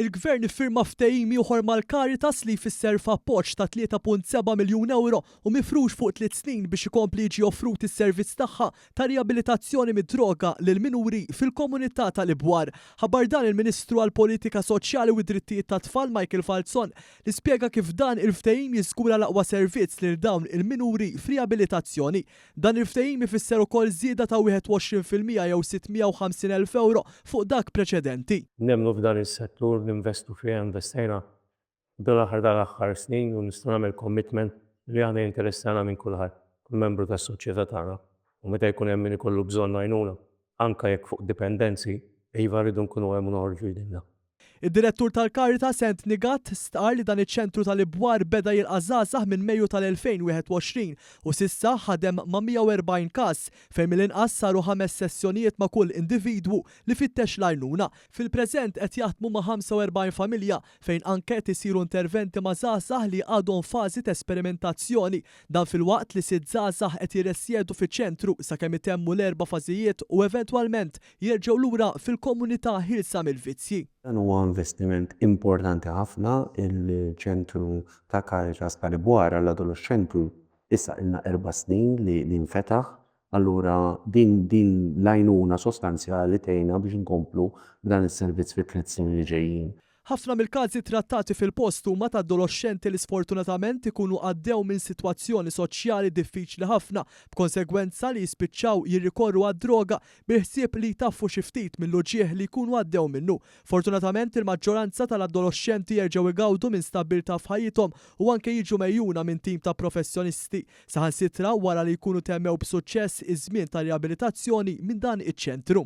Il-Gvern iffirma ftehim ieħor mal-Caritas li jfisser f'appoġġ ta' 3.7 miljun ewro u mifrux fuq tliet snin biex ikompli jiġi offrut is-servizz tagħha ta' riabilitazzjoni mid-droga lil minuri fil-komunità tal-Ibwar. Ħabbar dan il-Ministru għall-Politika Soċjali u d-Drittijiet tat-Tfal Michael Falzon li spjega kif dan il-ftehim jiżgura l-aqwa servizz lil dawn il-minuri f'riabilitazzjoni. Dan il-ftehim ifisser ukoll żieda ta' 21% jew 650,000 ewro fuq dak preċedenti. Nemmnu f'dan is-settur, ninvestu fih, investejna f'dan dal-aħħar snin u nista' nagħmel commitment li aħna jinteressana minn kulħadd, kull membru tas-soċjetà tagħna u meta jkun hemm min ikollu bżonn għajnuna, anke jekk fuq dipendenzi, iva rridu nkunu hemm u noħorġu jdejna. Id-Direttur tal-Caritas Anthony Gatt stqarr li dan iċ-ċentru tal-Ibwar beda jilqa' żgħażagħ minn Mejju tal-2021 u s'issa ħadem ma' 140 każ fejn mill-inqas saru ħames sessjonijiet ma' kull individwu li fittex l-għajnuna. Fil-preżent qed jaħdmu ma' 45 familja fejn anke qed isiru interventi ma' żgħażagħ li għadhom f'fażi t'esperimentazzjoni. Dan filwaqt li sitt żgħażagħ qed jirresjedu fiċ-ċentru sakemm itemmu l-erba' fażijiet u eventwalment jerġgħu lura fil-komunità ħielsa mill-vizzji. Dan huwa investiment importanti ħafna, il-ċentru ta' Caritas tal-Ibwar għall-adoloxxenti issa ilna erba' snin li nfetaħ, allura din din l-għajnuna sostanzjali tgħinna biex inkomplu b'dan is-servizz fit-tliet snin li ġejjin. Ħafna mill-każi trattati fil-post huma ta' adoloxxenti li sfortunatament ikunu għaddew minn sitwazzjoni soċjali diffiċli ħafna b'konsegwenza li jispiċċaw jirrikorru għad-droga bil-ħsieb li jtaffu xi ftit mill-uġigħ li jkunu għaddew minnu. Fortunatament il-maġġoranza tal-adoloxxenti jerġgħu jgawdu minn stabbiltà f'ħajjithom u anke jiġu megħjuna minn tim ta' professjonisti, saħansitra wara li jkunu temmew b'suċċess iż-żmien ta' riabilitazzjoni minn dan iċ-ċentru.